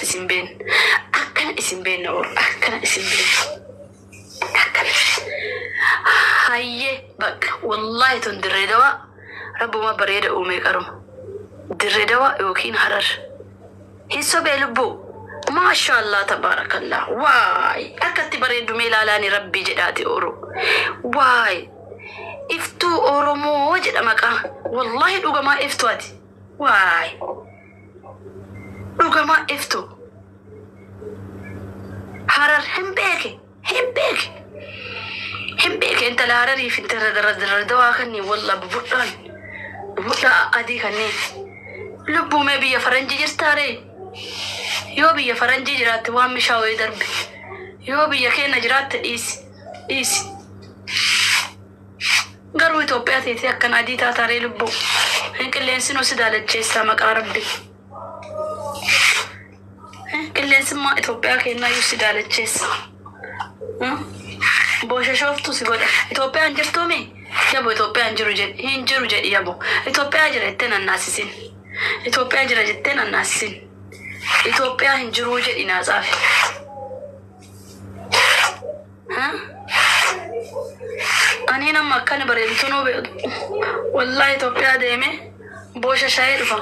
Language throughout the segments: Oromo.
Akkanatti isin beenna. Akkana isin beenna oolu. Akkana isin beenna. Akkana. Hayyee bakka wallaahi tun Dirree Dawaa rabbuma bareeda uumee qaruma. Dirree Dawaa yookiin Harar. Hin sobee lubbuu. Maashaallah tabaarakallah. Waay akkatti bareeddu mee ilaalaani rabbii jedhaati oro. Waay iftuu Oromoo jedha maqaa. Wallaahi dhugamaa iftuu ati. Waay dhugamaa iftuu. Harar hin beeke hin beeke. Hin beeke intala Hararii fi intala Dirree Dawaa kanneen wallah bubudhaan bubudhaa adii kanneen. Lubbuu mee biyya faranjii jirtaa ree? Yoo biyya faranjii jiraatte waan mishaa wayii darbe. Yoo biyya keenya jiraatte dhiisi dhiisi. Garuu Itoophiyaa teetee akkan adii taataa ree lubbuu. Hin qilleensinuu si daalacheessaa maqaa rabbi. Qilleensimmaa Itoophiyaa kennaayyuu si daalacheessa. Booshashooftu si godha. Itoophiyaan jirtuumi? Yabo Itoophiyaan jiru jedhi. Hin jiru jedhi yabo. Itoophiyaa jira jettee nannaasisin. Itoophiyaa jira jettee nannaasisin. Itoophiyaa hin jiruu jedhi naa tsaafi. Ani nama akkana bareedu tunuu beektu. Wallaahi Itoophiyaa deeme booshashaa'ee dhufa.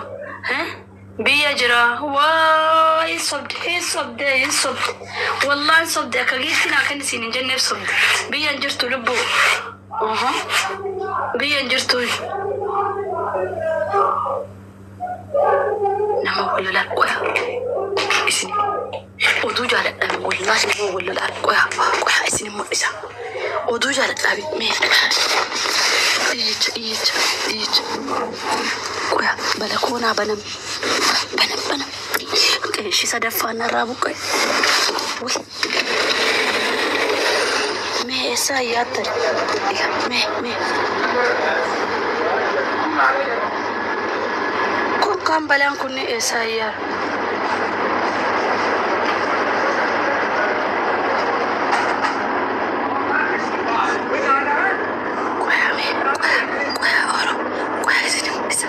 Biyya jira. Waa hin sobde hin sobde hin sobde. Wallaahi hin sobde akka giiftii naa kenni siin hin jenneef sobde. Biyya hin jirtu lubbuu. Biyya hin jirtu. Nama wal lolaan qoya. Isin oduu jaaladhaan wallaahi nama wal lolaan qoya qoya isin mul'isa. Oduu jaaladhaa mee iyyicha iyyicha iyyicha qoya balakoonaa banam banam banam qeeshi sadaffaan narraa buqqa'e. Way mee eessaa iyyaattan mee mee kun kan balaan kun eessaa iyyaa. Qoya mee qoya qoya oro qoya isin mul'isa.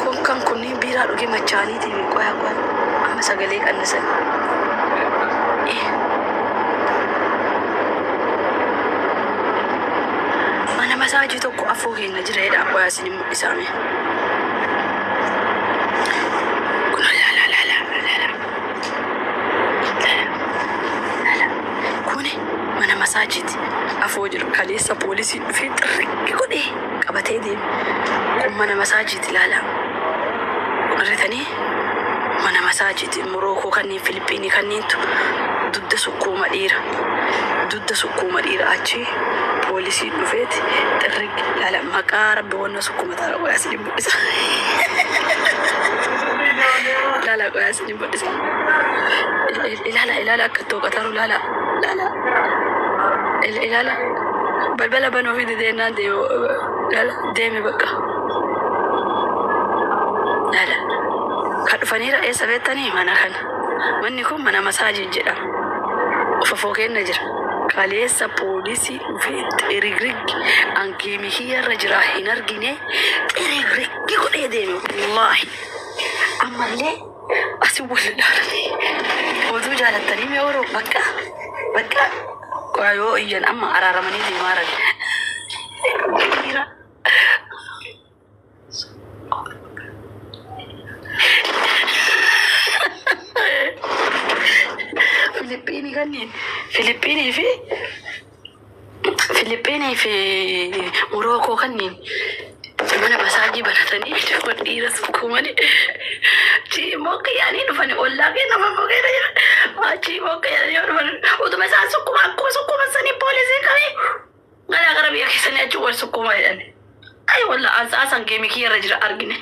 Kun kan kunniin biiraa dhugee machaaniiti qoya qoya amma sagalee qannisan. Mana masaajii tokko afoo keenya jira jedha qoya isin mul'isaa mee. Kun la la la la la la la kuni mana masaajiiti afoo jiru kaleessa poolisiin dhufee xirriqqi godhee qabatee deeme. Kun mana masaajiiti ilaala. Argitanii mana masaajiiti Morookoo kanneen Filipiinii kanneentu dugda sukkuuma dhiira. Dugda sukkuuma dhiira achi poolisiin dhufeeti xirriqqi ilaala maqaa rabbi wanna sukkuuma taara qoyaa isin mul'isa. Ilaala qoyaa isin mul'isa. Ilaala ilaala akka tooqataru ilaala ilaala ilaala balbala banuu fi dideenaan deemu ilaala deeme bakka. Ilaala kan dhufaniira eessa beektanii mana kana. Manni kun mana masaajii jedhama. Ufafoo kenna jira. Kaleessa poolisii dhufee xirigrig angeemi kiyyarra jira hin argine xirigrig godhee deeme wallaahi. Ammallee asi wal ilaalanii oduu jaalattanii mee oroo bakka bakka yoo iyyan amma araaramanii deemaa jiran. Filipiinii kanneen Filipiinii fi Filipiinii fi Morookoo kanneen mana masaajii banatanii dhiira sukkuumanii achii moqqiyyaanii dhufanii ollaa keenya nama keenya jira achii moqqiyyaanii dhufanii utuma isaan sukkuma akkuma sukkuma sanii poolisii qabee galaa gara biyya keessanii achi wal sukkuma jedhani. Ay walla ansaasan geemii kiyyarra jira argine.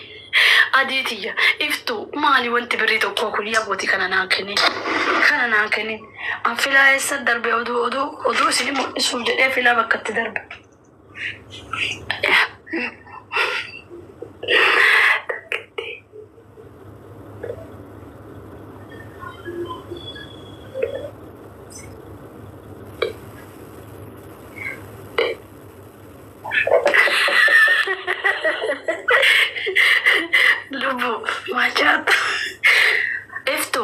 Adii tiyya iftuu maali wanti birrii tokkoo kun yabooti kana naan kennin kana naan kennin. An filaa eessa darbe oduu oduu oduu isin mul'isuuf jedhee filaa bakka itti darbe. Lubbuu maal Nyaachaa iftu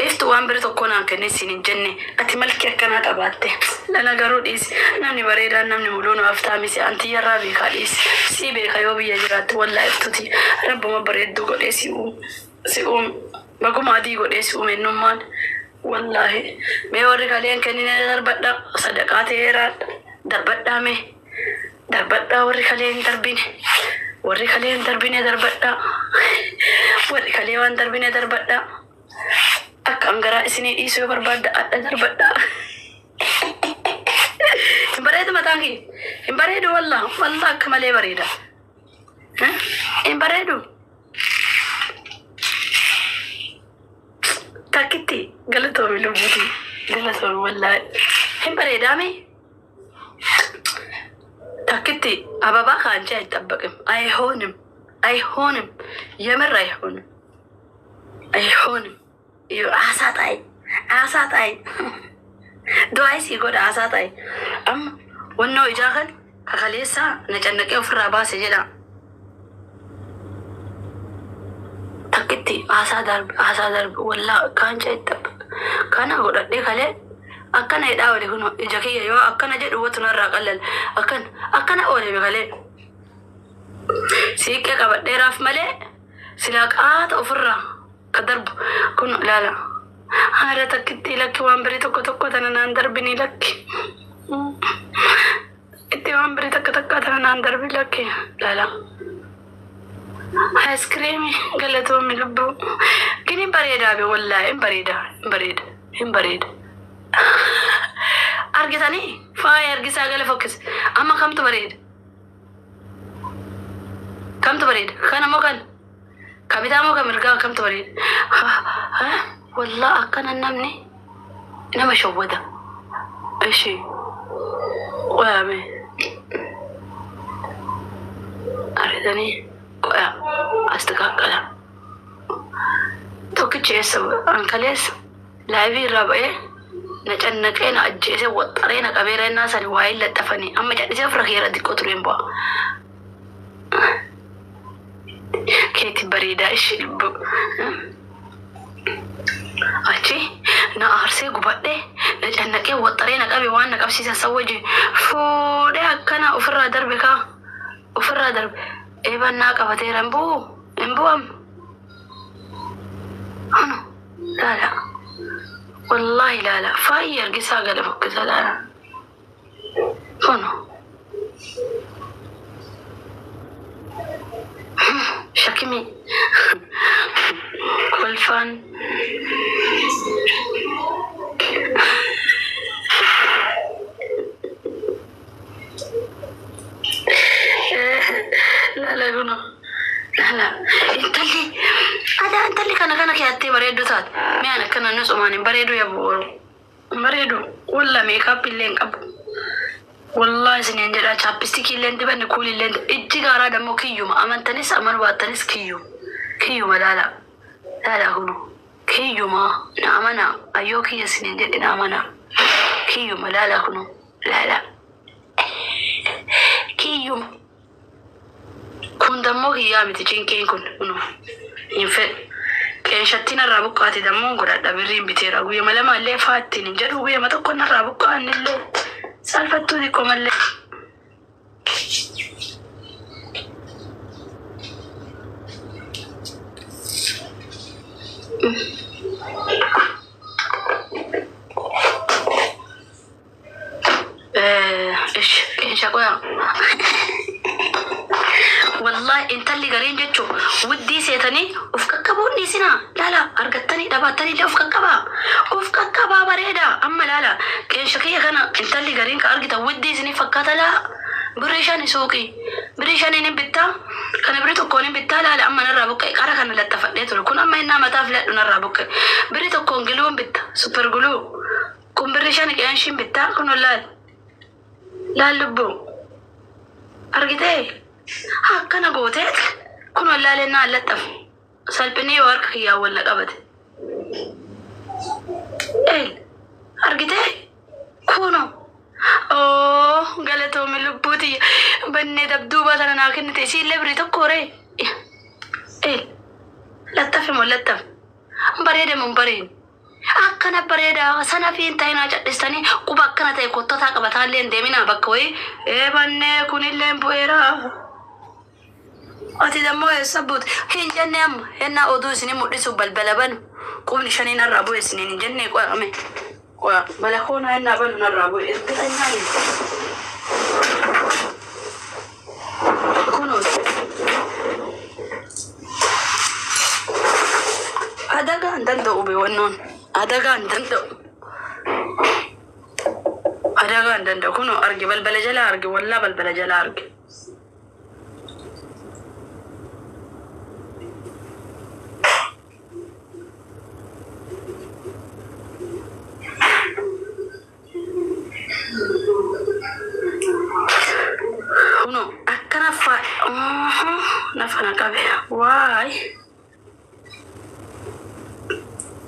iftu waan bira tokko naan kenne siin hin jenne ati malki akkanaa qabaatte lana garuu dhiisi namni bareedaan namni muluu nu aftaamisi antiyyarraa beekaa dhiisi sii beeka yoo biyya jiraatte wallaa iftuti rabbuma bareedduu godhee si uume si uume baguma adii godhee si uume ennummaan wallaahi mee warri kaleen kennine darbadha sadaqaa ta'eeraa darbadhaa mee darbadhaa warri kalee hin darbine warri kalee hin darbine darbadhaa warri kalee waan darbine darbadhaa akka an garaa isinii dhiisuu yoo barbaadda adha darbadhaa. Hin bareedu mataan kee hin bareedu wallah wallah akka malee bareeda hin bareedu takkitti galatoomi lubbuti galatoomi wallaahi hin bareedaame takkitti አበባ ከአንቺ አይጠበቅም። አይሆንም፣ አይሆንም፣ የምር አይሆንም፣ አይሆንም። አሳጣይ አሳጣይ du'aa isii godha አሳጣይ amma wannoo ijaa kan kakaleessa na cannaqee ofirraa baase jedha takkitti haasaa darbe haasaa darbe wallaa kaancha አይጠበቅ kana godhadhee kalee akkana hidhaa oole kun ija kiyya yoo akkana jedhu watu narraa qallal akkana akkana oole kalee siiqqee qabadheeraaf malee silaa qaata ofirraa ka darbu kun ilaala haala takkitti lakki waan birii tokko tokko tana naan darbini lakki itti waan birii takka takka tana naan darbi lakki ilaala aayiskiriimii galatoomi lubbuu ግን hin bareedaa be wallaahi hin bareeda hin bareeda hin bareeda argitanii faaya argisaa gala fokkise amma kamtu bareeda kamtu bareeda kana moo kan ka bitaa moo ka mirgaa kamtu bareeda wallaa akkana namni nama shawwada እሺ qoyame argitanii qoya astakaakala tokkichi eessa an kaleessa live irraa ba'ee na cannaqee na ajjeese waxxaree na qabeera innaa sani waa hin laxxafanii amma cadhisee ofirra keera xiqqoo tureen bu'a. Keeti bareedaa ishi lubbu. Achi na aarsee gubadhee na cannaqee waxxaree na qabe waan na qabsiisan san wajji fuudhee akkana ofirraa darbe kaa ofirraa darbe eeban naa qabateera hin bu'u hin bu'am. Hano laala wallahi laala faayyi argisaa gala fokkisa laala hono shakimi kolfaan laala kuno laala intalli adaa intalli kana kana keeyattee bareedduu taate mi'aan akkana nutsumaan hin bareedu yabu hin bareedu walla makeup illee hin qabu wallahi isiniin jedha chapstick illee hin dibanne kuul illee ijji gaaraa dammoo kiyyuma amantanis amanu baattanis kiyyuma kiyyuma laala laala kuno kiyyuma na amana ayyoo kiyya isiniin jedhe na amana kiyyuma laala kuno laala kiyyuma kun dammoo kiyyaa miti cinqiin kun kuno hin fedhu qeenshattiin irraa buqqaate dammoo godhadha birriin biteera guyyama lama illee faattiin hin jedhu guyyama tokko narraa buqqaan illee salphattuu xiqqoo mallee. እሺ qeensa qoyaa wallahi intalli gariin jechuun wuddii seetanii uf qaqqabuun dhiisinaa laala argattanii dhabattanii illee uf qaqqabaa uf qaqqabaa bareeda amma laala qeensa kiyya kana intalli gariin ka argitan wuddii isinii fakkaata laa birrii shani suuqii birrii shaniin hin bittaa kana birrii tokkoon hin bittaa laala amma narraa buqqa'e qara kana lattafadhee ture kun amma innaa mataa filadhu narraa buqqa'e birrii tokkoon glue hin bitta super glue kun birrii shani qeenshiin bittaa kun laal laal lubbuu argitee akkana gooteet kun wallaalee naa laxxafu salphinni yoo harka kiyyaan wal na qabate eel argitee kuno oo galatoomi lubbuuti bannee dabduuba tana naa kennite isiillee birrii tokko horee eel Lattafe moo lattafe? Bareeda moo hin bareedne? Akkana bareeda sana fi hin ta'inaa cadhistanii quba akkana ta'e kottotaa qabataa illee hin deeminaa bakka wayii eebannee kunillee bu'eera. Ati dammoo eessa buute? Hin jenne amma hennaa oduu isinii mul'isu balbala banu qubni shanii narraa bu'e isiniin hin jenne qo'ame. Qo'a balakoona hennaa banu narraa bu'e ergitannaa hin. Kunoo adagaa hin danda'u beewannoon adagaa hin danda'u. Adagaa hin danda'u kunoo arge balbala jalaa arge wallaa balbala jalaa arge. Kunoo akkana fa nafa na qabe waay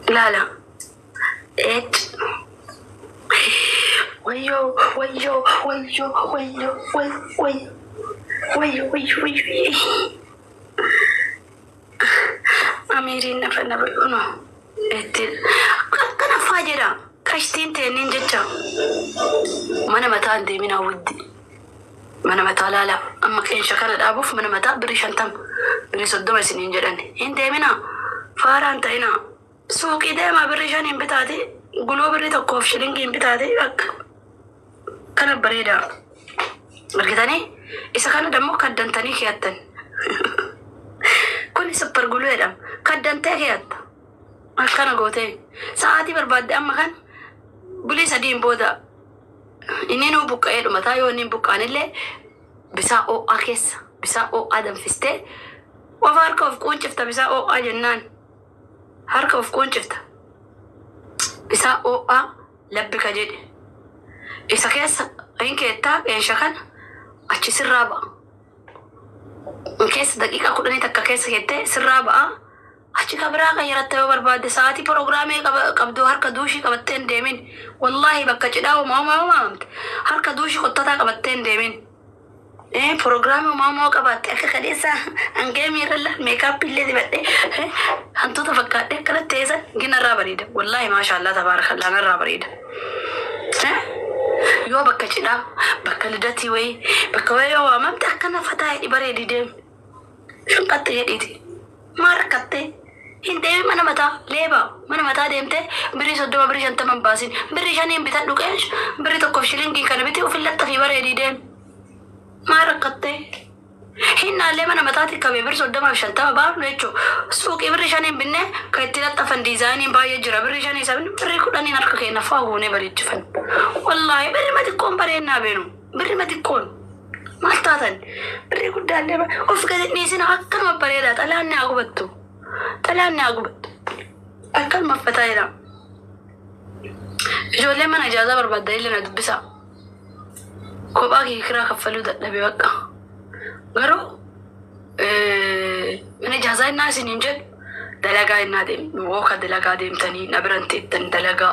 ilaala eec wayyoo wayyoo wayyoo wayyoo way way wayyoo wayyoo wayyoo amiiriin nafa na kunoo itti akkana faa jedha qashtiin teenniin jecha mana mataa hin deeminaa wuddi. Mana mataa laala amma qeensa kana dhaabuuf mana mataa birrii 50 birrii 30 isiniin jedhan hin deeminaa faaraan ta'inaa suuqii deemaa birrii 5 bitaati guluu birrii 1f shilingiin bitaati akka kana bareedaa argitanii isa kana dammoo kaddantanii keeyattan kun super guluu jedhama kaddantee keeyatta akkana gootee sa'aatii barbaadde amma kan bulii sadiin booda inni nuu buqqa'ee dhumataa yoo inni hin buqqaanillee bisaa ho'aa keessa bisaa ho'aa danfistee qofa harka of quuncifta bisaa ho'aa jennaan harka of quuncifta bisaa ho'aa labbi ka jedhe isa keessa hin keettaa qeensha kana achi sirraa ba'a keessa daqiiqaa 10 takka keessa keettee sirraa ba'a. Achi ka biraa qayyaratta yoo barbaadde sa'aatii piroogiraamii qabdu harka duushii qabattee hin deemin. Wallaahi bakka cidhaa homaa homaa homaa harka duushii qottataa qabattee hin deemin. Piroogiraamii homaa homaa qabaatte akka kaleessa hangee miirra meekaappii illee dibadhee hantuuta fakkaadhee akkanatti teessan ginarraa bareeda. Wallaahi maashaallah tabaarakallaa narraa bareeda. Yoo bakka cidhaa bakka lidatii wayii bakka wayii yoo waamamte akkana fataa hidhi bareedi deemi. Shunqaxxi jedhiiti. Maal rakkattee? Hin deemin mana mataa leebaa mana mataa deemtee birrii 30 birrii 50 hin baasin birrii 5n bitadhu qeensh birrii 1f shilingii kana biti ofin laxxafii bareedii deemi. Maal rakkattee? Hin naallee mana mataati kabe birrii 30 fi 50 baafnu jechuu suuqii birrii 5n binnee kan itti laxxafan diizaayiniin baay'ee jira birrii 5 isa binne birrii 10n harka keenya faa goonee bareechifan. Wallaahi birrima xiqqoon bareennaa beenu birrima xiqqoon. Maal taatan birrii guddaallee of gadi dhiisina akkanuma bareeda xalaan ni haa gubattu xalaan ni haa gubattu akkanuma uffataa jira. Ijoollee mana ijaazaa barbaadda illee na dubbisaa. Kophaa kiyya kiraa kaffaluu dadhabe bakka. Garuu mana ijaazaa innaa isin hin jedhu dalagaa innaa deemnu wooka dalagaa deemtanii na biran teettan dalagaa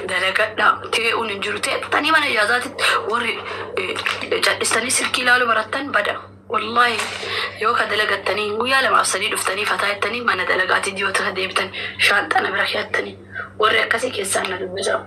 dalagadhaa tee'uun hin jiru teettanii mana ijaazaatitti warri cadhistanii silkii ilaaluu barattan bada. Wallaahi yoo ka dalagattanii guyyaa lamaaf sadii dhuftanii fataa jettanii mana dalagaatii diyoota ka deebitan shaanxaa na bira keeyattanii warri akkasii keessaan na dubbisaa.